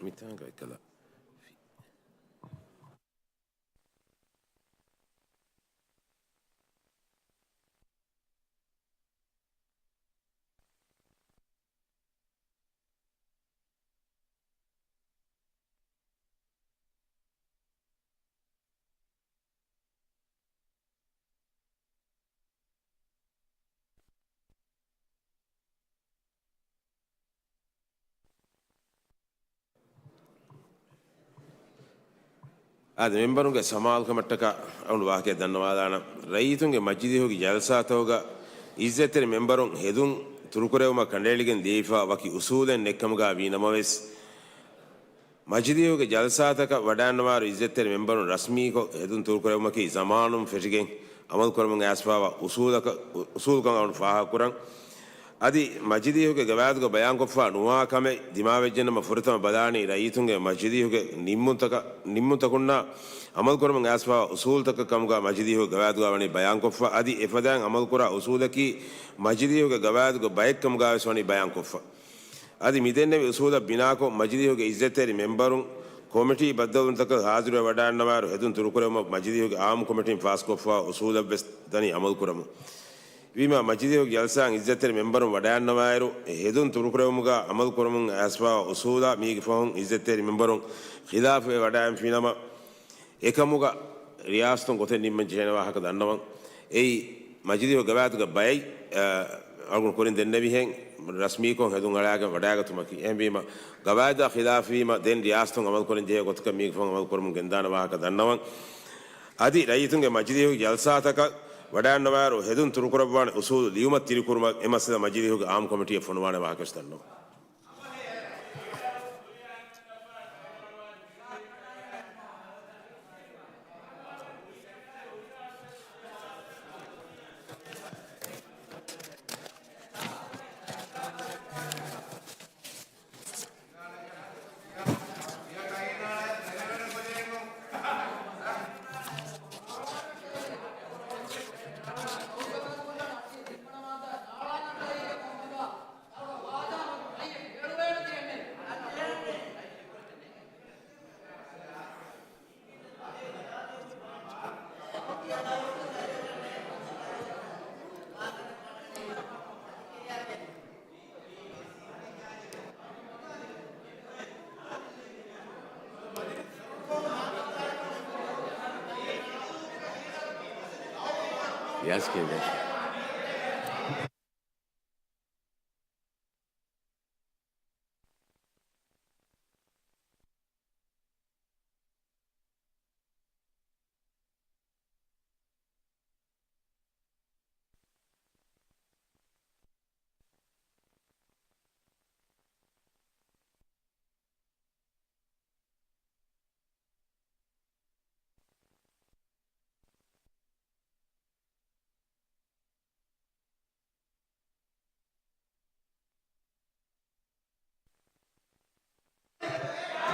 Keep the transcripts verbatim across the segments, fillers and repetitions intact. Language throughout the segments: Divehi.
މިތާނގަ އެއްކަލަ. އާދެ، މެމްބަރުންގެ ސަމާލުކަމަށްޓަކާ އަޅުގަނޑު ވާހަކައެއް ދަންނަވާލާނަން. ރައްޔިތުންގެ މަޖިލީހުގެ ޖަލްސާތަކުގަ އިއްޒަތްތެރި މެމްބަރުން ހެދުން ތުރުކުރެވުމަށް ކަނޑައެޅިގެން ދިޔައީފާ ވަކި އުސޫލެއް ނެތްކަމުގަ ވީ ނަމަވެސް، މަޖިލީހުގެ ޖަލްސާތަކަށް ވަޑައިންނަވާއިރު އިއްޒަތްތެރި މެމްބަރުން ރަސްމީކޮށް ހެދުން ތުރުކުރެވުމަކީ ޒަމާނުން ފެށިގެން ޢަމަލުކުރަމުން އައިސްފާވާ އުސޫލަކަށް، އު-، އުސޫލުކަން އަޅުގަނޑު ފާހަގަކުރަން. އަދި މަޖިލީހުގެ ގަވާއިދުގަ ބަޔާންކޮށްފާ ނުވާ ކަމެއް ދިމާވެއްޖެނަމަ ފުރަތަމަ ބަލާނީ ރައްޔިތުންގެ މަޖިލީހުގެ ނިންމުންތަކަށް، ނިންމުންތަކުންނާ ޢަމަލުކުރަމުން އައިސްފާވާ އުސޫލުތަކަށް ކަމުގަ މަޖިލީހުގެ ގަވާއިދުގަ ވަނީ ބަޔާންކޮށްފަ. އަދި އެފަދައިން ޢަމަލުކުރާ އުސޫލަކީ މަޖިލީހުގެ ގަވާއިދުގެ ބައެއްކަމުގަވެސް ވަނީ ބަޔާންކޮށްފަ. އަދި މިދެންނެވި އުސޫލަށް ބިނާކޮށް، މަޖިލީހުގެ އިއްޒަތްތެރި މެމްބަރުން ކޮމިޓީ ބައްދަލުވުންތަކަށް ހާޒިރުވެ ވަޑައިންނަވާއިރު ހެދުން ތުރުކުރެވުމަށް މަޖިލީހުގެ އާއްމު ކޮމިޓީން ފާސްކޮށްފާ އުސޫލަށްވެސް ދަނީ ޢަމަލުކުރަމުން. ވީމާ، މަޖިލީހުގެ ޖަލްސާއިން އިއްޒަތްތެރި މެމްބަރުން ވަޑައިންނަވާއިރު ހެދުން ތުރުކުރެވުމުގަ ޢަމަލުކުރަމުން އައިސްފާވާ އުސޫލާ މީގެ ފަހުން އިއްޒަތްތެރި މެމްބަރުން ޚިލާފުވެ ވަޑައިންފިނަމަ، އެކަމުގަ ރިޔާސަތުން ގޮތެއް ނިންމަން ޖެހޭނެ ވާހަކަ ދަންނަވަން. އެއީ، މަޖިލީހު ގަވާއިދުގެ ބައެއް، އަ، އަޅުގަނޑު ކުރިން ދެންނެވިހެން ރަސްމީކޮށް ހެދުން އަޅާގެން ވަޑައިގަތުމަކީ. އެހެންވީމަ، ގަވާއިދާ ޚިލާފުވީމަ، ދެން ރިޔާސަތުން ޢަމަލުކުރަން ޖެހޭ ގޮތަކަށް މީގެ ފަހުން ޢަމަލުކުރަމުން ގެންދާނެ ވާހަކަ ދަންނަވަން. އަދި ރައްޔިތުންގެ މަޖިލީހުގެ ޖަލްސާތަކަށް ވަޑައިންނަވާއިރު ހެދުން ތުރުކުރައްވާނެ އުސޫލު ލިޔުމަށް ތިރިކުރުމަށް އެ މައްސަލަ މަޖިލީހުގެ އާއްމު ކޮމިޓީއަށް ފޮނުވާނެ ވާހަކަވެސް ދަންނަވަން. ޔާސް ކިޔަން ދޭ.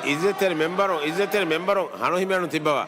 އިއްޒަތްތެރި މެމްބަރުން، އިއްޒަތްތެރި މެމްބަރުން ހަނު ހިމެނުން ތިއްބަވާ.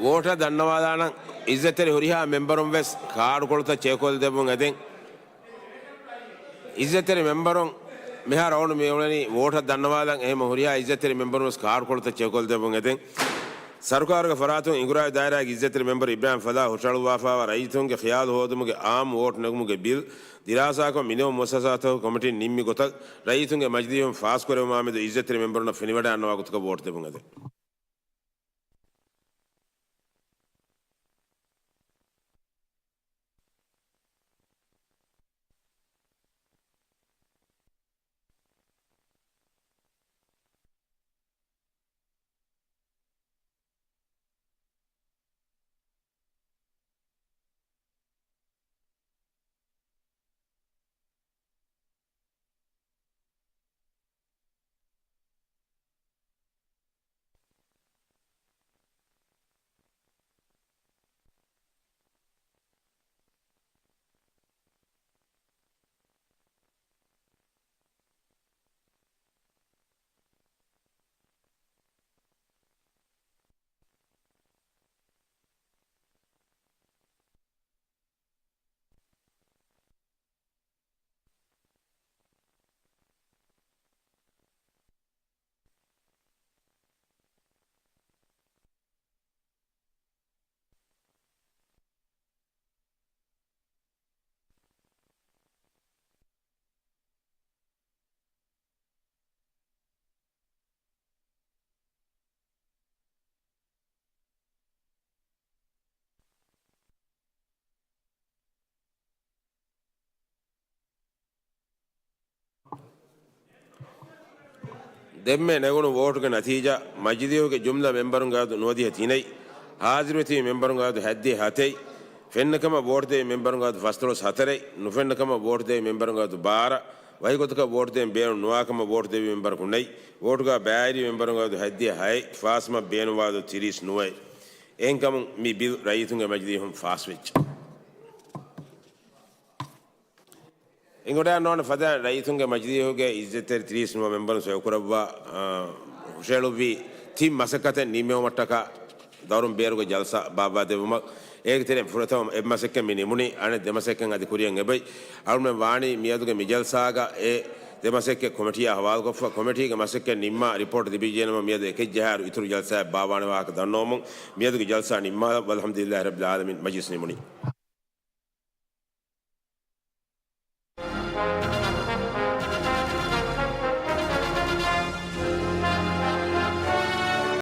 ވޯޓަށް ދަންނަވާލާނަން. އިއްޒަތްތެރި ހުރިހާ މެމްބަރުން ވެސް ކާޑުކޮޅުތައް ޗެކްކޮށްދެއްވުން އެދެން. އިއްޒަތްތެރި މެމްބަރުން މިހާރު އަޅުގަނޑު މި އުޅެނީ ވޯޓަށް ދަންނަވާލަން. އެހެން ހުރިހާ އިއްޒަތްތެރި މެމްބަރުން ވެސް ކާޑުކޮޅުތައް ޗެކްކޮށްދެއްވުން އެދެން. ސަރުކާރުގެ ފަރާތުން އިނގުރާވި ދާއިރާގެ އިއްޒަތްތެރި މެމްބަރު އިބްރާހިމް ފަލާހް ހުށަހަޅުއްވާފައިވާ ރައްޔިތުންގެ ޚިޔާލު ހޯދުމުގެ އާއްމު ވޯޓް ނެގުމުގެ ބިލް ދިރާސާކޮށް، މިނިވަން މުއައްސަސާތަކުގެ ކޮމިޓީން ނިންމި ގޮތަށް ރައްޔިތުންގެ މަޖިލީހުން ފާސްކުރެވުމާމެދު އިއްޒަތްތެރި މެމްބަރުންނަށް ފެނިވަޑައިގަންނަވާ ގޮތަކަށް ވޯޓް ދެއްވުން އެދެން. ދެންމެ ނެގުނު ވޯޓުގެ ނަތީޖާ، މަޖިލީހުގެ ޖުމްލަ މެންބަރުންގެ އަދު ނުވަދިހަ ތިނެއް، ހާޒިރުވެތިބި މެންބަރުންގެ އަދު ހަތްދިހަ ހަތެއް، ފެންނަކަމަށް ވޯޓުދެއްވި މެންބަރުންގެ އަދު ފަސްދޮޅަސް ހަތަރެއް، ނުފެންނަކަމަށް ވޯޓުދެއްވި މެންބަރުންގެ އަދު ބާރަ، ވަކިގޮތަކަށް ވޯޓުދެއްވުން ބޭނުން ނުވާކަމަށް ވޯޓުދެއްވި މެންބަރަކު ނެތް، ވޯޓުގަ ބައިވެރި މެންބަރުންގެ އަދު ހަތްދިހަ ހައެއް، ފާސްމަށް ބޭނުންވާ އަދު ތިރީސް ނުވައެއް. އެހެންކަމުން މި ބިލް ރައްޔިތުންގެ މަޖިލީހުން ފާސްވެއްޖެ. އެނގިވަޑައިގަންނަވާނެ ފަދަ ރައްޔިތުންގެ މަޖިލީހުގެ އިއްޒަތްތެރި ތިރީސް ނުވަ މެންބަރުން ސޮއިކުރައްވާ، އާ، ހުށައެޅުއްވި ތިން މަސައްކަތެއް ނިންމެވުމަށްޓަކާ ދައުރުން ބޭރުގެ ޖަލްސާ ބާއްވާދެއްވުމަށް. އޭގެ ތެރެއިން ފުރަތަމަ އެއް މަސައްކަތް މި ނިމުނީ، އަނެއް ދެ މަސައްކަތް އަދި ކުރިއަށް އެބައި. އަޅުމެން ވާނީ މިއަދުގެ މި ޖަލްސާގަ އެ ދެ މަސައްކަތް ކޮމިޓީއާ ހަވާލުކޮށްފަ، ކޮމިޓީގެ މަސައްކަތް ނިންމާ ރިޕޯޓް ލިބިއްޖެނަމަ މިއަދު އެކެއް ޖަހާއިރު އިތުރު ޖަލްސާއެއް ބާއްވާނެ ވާހަކަ ދަންނަވަމުން މިއަދުގެ ޖަލްސާ ނިންމާލަން. ވަލްޙަމްދުލިއްލާހި ރައްބިލް ޢާލަމީން. މަޖިލިސް ނިމުނީ.